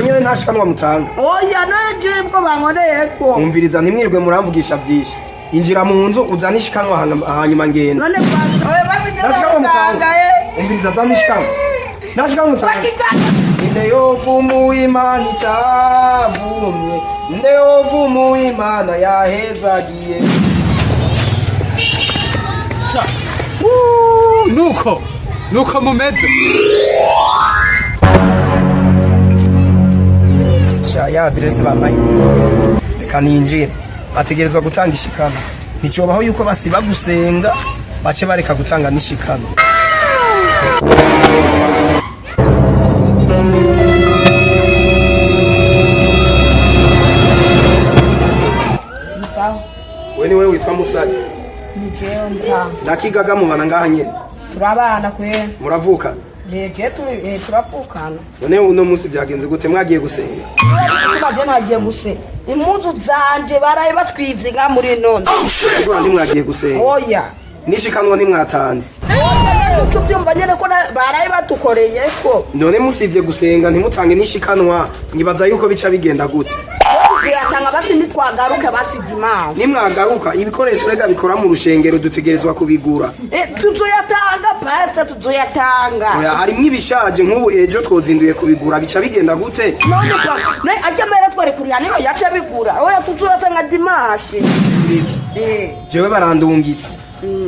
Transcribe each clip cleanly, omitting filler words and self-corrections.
Nuko nyene nta shikanwa mutanga. Oya, neje bwo bankoreyeko. Umviriza, ntimwirwe muramvugisha vyinshi. Injira mu nzu uzane ishikanwa, hanyuma ngenda. None pastor, oya, basi Nta shikanwa mutanga. genda eh. Umviriza, zana ishikanwa. Nta shikanwa mutanga. Wakiganga. Inde yovumu Imana itavumye, inde yovumu Imana yahezagiye. Sha. Nuko nuko mumeze. Sha, ya adresse bampaye, reka ninjire. Bategerezwa gutanga ishikano. Nticobaho yuko basiba gusenga bace bareka gutanga n'ishikano. Sawa. We niwe witwa Musari? Ni jewe mutanga. Ndakigaga mubana ngaha nyene? Turabana kwe. Muravukana? Neje turi turavukana. None uno munsi byagenze gute? Mwagiye gusenga? Tumaze nagiye guse impuzu zanje baraye batwivye nga muri none. Sigura, ntimwagiye gusenga? Oya. N'ishikanwa ntimwatanze? Uco byumva nyene ko baraye batukoreye ko. None musivye gusenga ntimutange n'ishikanwa, nyibaza yuko bica bigenda gute? Tuziyatanga basi nitwagaruke basize Imana. Nimwagaruka, ibikoresho rega bikora mu rushengero dutegerezwa kubigura. Tuzoyatanga pastor, tuzoyatanga. Oya, harimwo ibishaje. Nk'ubu ejo twozinduye kubigura, bica bigenda gute? None pa ne ajya mera twari kurira niyo yaca bigura. Oya, tuzoyatanga dimanche. Jewe barandungitse,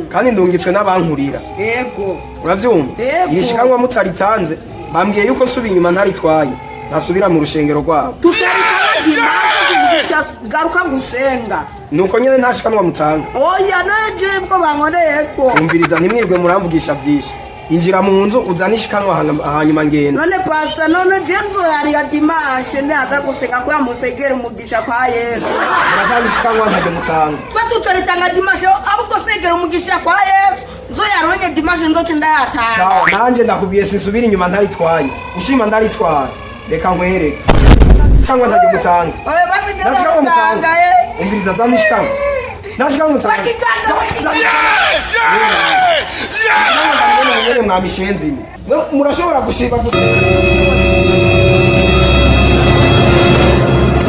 kandi ndungitswe n'abankurira. Yego. Uravyumva? Yego. Iri shikanwa mutaritanze, bambwiye yuko nsubiye inyuma ntaritwaye ntasubira mu rushengero rwabo. Tutaritanga dimanche, garuka gusenga. Nuko nyene nta shikanwa mutanga. Oya, neje bwo bankoreyeko. Umviriza, ntimwirwe muramvugisha vyinshi. Injira mu nzu uzane ishikanwa, hanyuma ngenda. None pastor, none je nzoyariya dimanche ndaza gusenga kwa musegera umugisha kwa Yesu. Muratanga ishikanwa ntajya mutanga? Twe tutaritanga dimanche, ahubwo segera umugisha kwa Yesu, nzoyaronke dimanche nzoce ndayatanga. Sawa, nanje ndakubwiye, sinsubira inyuma ntaritwaye. Ushima ndaritwara, reka nkwereke. Ishikanwa ntajya mutanga. Oya, basi Nta shikanwa mutanga. genda eh. Umviriza, zana ishikanwa. Nta shikanwa mutanga. Wakiganga, wakiganga. Mwene mwamishenzi mwe, murashobora gushiba gusa.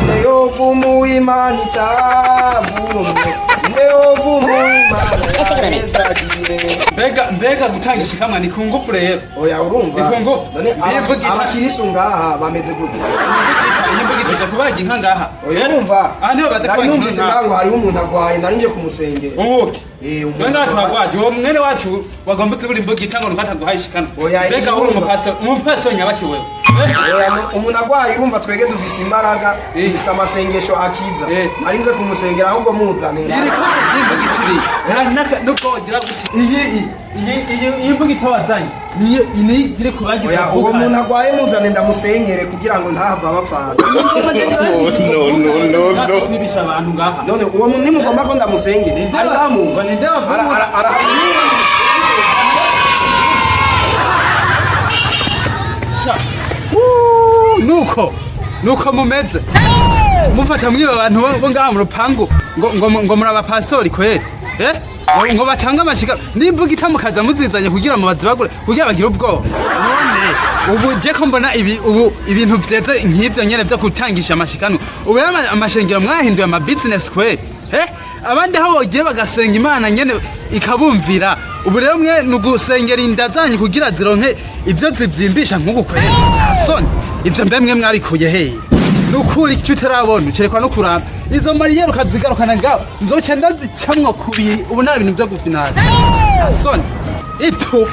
Ndeyovumu Imana itavumye, ndeyovumu Imana yahezagiye. Mbega mbega, gutanga ishikamwa ni ku ngufu rero? Oya, urumva. Ni ku ngufu. None Niyo abakirisu ngaha bameze gute? Iyi mvugo ituja kubaga inka ngaha. Oya, urumva. Aha niho baza Nari kubaga numvise inka. ngaho hariho umuntu agwaye, nari nje kumusengera. Ubuki. Umuntu Mwene wacu agwaye. wagwaje, uwo mwene wacu wagomba uzibura imbugita ngo nukataguhaye ishikana. Oya, Mbega uri urumva. umupastor, umupastor nyabaki wewe? Eh? Oya, umuntu agwaye, urumva twege dufise imbaraga, dufise amasengesho akiza. Nari nze kumusengera, ahubwo muzane ngaha. Iri kosa ry'imbugitiri nubwo wogira gute, iyi mbugita wazanye niyo ni iri kubagiza. Oya, uwo muntu agwaye muzane ndamusengere kugira ngo ntahava bapfana. No, no, no, no, kwibisha abantu ngaha. None uwo muntu nimugomba ko ndamusengere, Ninde ari ngaha mu ngo ninde wavuga? Sha. Nuko nuko mumeze, mufata mwiba abantu bo ngaha mu rupangu ngo muri abapastori kweri, eh, ngo batange amashiga n'imbugita mukaza muzizanye kugira ngo bazibagure kugira bagire ubwoba. None ubu je ko mbona ibi ubu ibintu vyeze nk'ivyo nyene vyo gutangisha amashikanwa, ubu rero amashengero mwahinduye ama business kweri, eh? Abandi aho bogiye bagasenga Imana nyene ikabumvira, ubu rero mwe ni ugusengera inda zanyu kugira zironke ivyo zivyimbisha nk'uku kweri. Nta soni ivyo? Mbe mwe mwarikuye hehe? Nukuri icyo utarabona ucerekwa no kuraba. Izo mariyeri ukazigarukana ngaho, nzoca ndazicamwo kubiri. Ubu nta bintu vyo gufinana. Nta soni itu.